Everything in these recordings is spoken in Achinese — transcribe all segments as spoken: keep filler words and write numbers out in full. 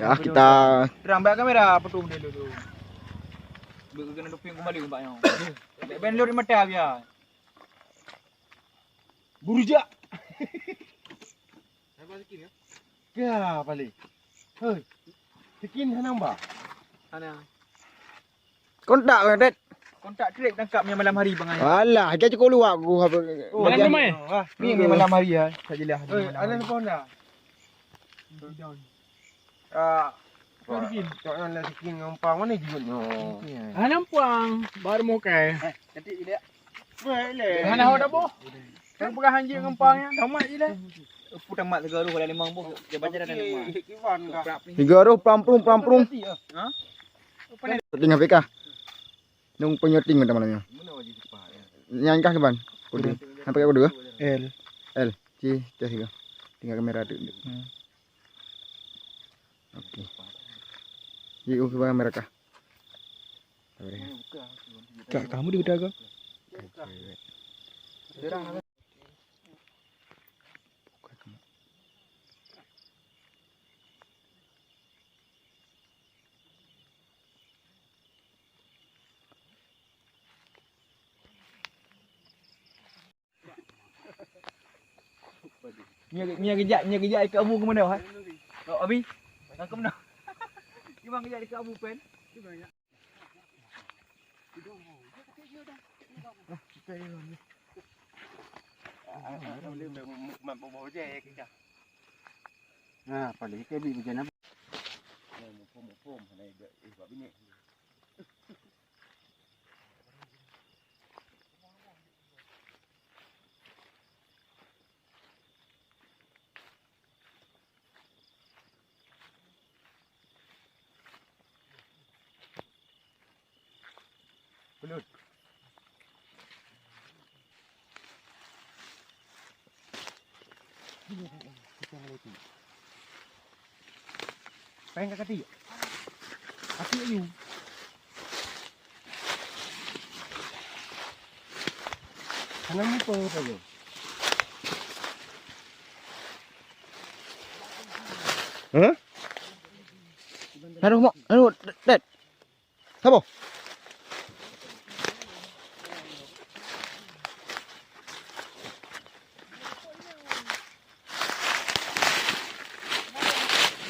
Ya, kita terang bak kamera, potong dulu tu. Beu kena duping kembali bak nyoe. Bek ben lori mata biar. Burujak. Ka paling. Hei. Tekin hana ba. Hana. Kontak, Dek. Kontak trip tangkap yang malam hari, Bang Ayah. Alah, dia cukup luar aku. Oh, Bang Ayah. Ni yang malam hari ya. Tak jelas. Hei, ada telepon dah. Ah, Tok Nyan lah sikit ngon pang mana jujut nyoe. Hana puang, baru mukai. Eh, cantik je dia. Hana ho dah boh. Kan peugah hanjeuet ngon pang nyan. Tamat je lah. Peue tamat tiga roh dah limong boh. Dia baca dah limong. Tiga roh pram prung, pram prung. Ha? Tinggal F K. Nung peunyoting mantong malam nyoe. Nyan kah kiban? Kode. Sampai kode. L. L. Ci, cah sigo. Tinggal kamera tu. Hmm. Oke. Ji, uh, kiban kamera kah? Kak, kamu di udah kah? Nyoe, nyoe geujak, nyoe geujak ikot abu keumeunah, ha? Kok abi? Keumeunah. Cuma geujak ikot abu pen. Nah, paling ke bi hujan apa? Muphom-muphom, hana eh, bak binéh. Belut. Pengen ka kati. Kati ayu. Hana mupa apa tu? Hah? Aduh, mak. Aduh, det, det. Sabo?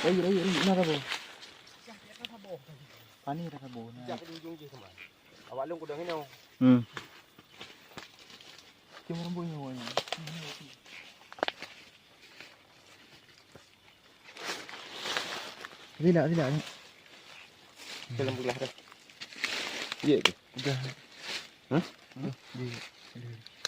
Rayu, rayu, rayu. Nah, sabo. Pani dah sabo. Nah. Jak di ujung je sama. Awak lôn kudang inoe. Hmm. Cuma rambut ni awaknya. Silap, silap ni. Dalam belah dah. Ya ke? Udah. Hah? Udah. Dia. Udah.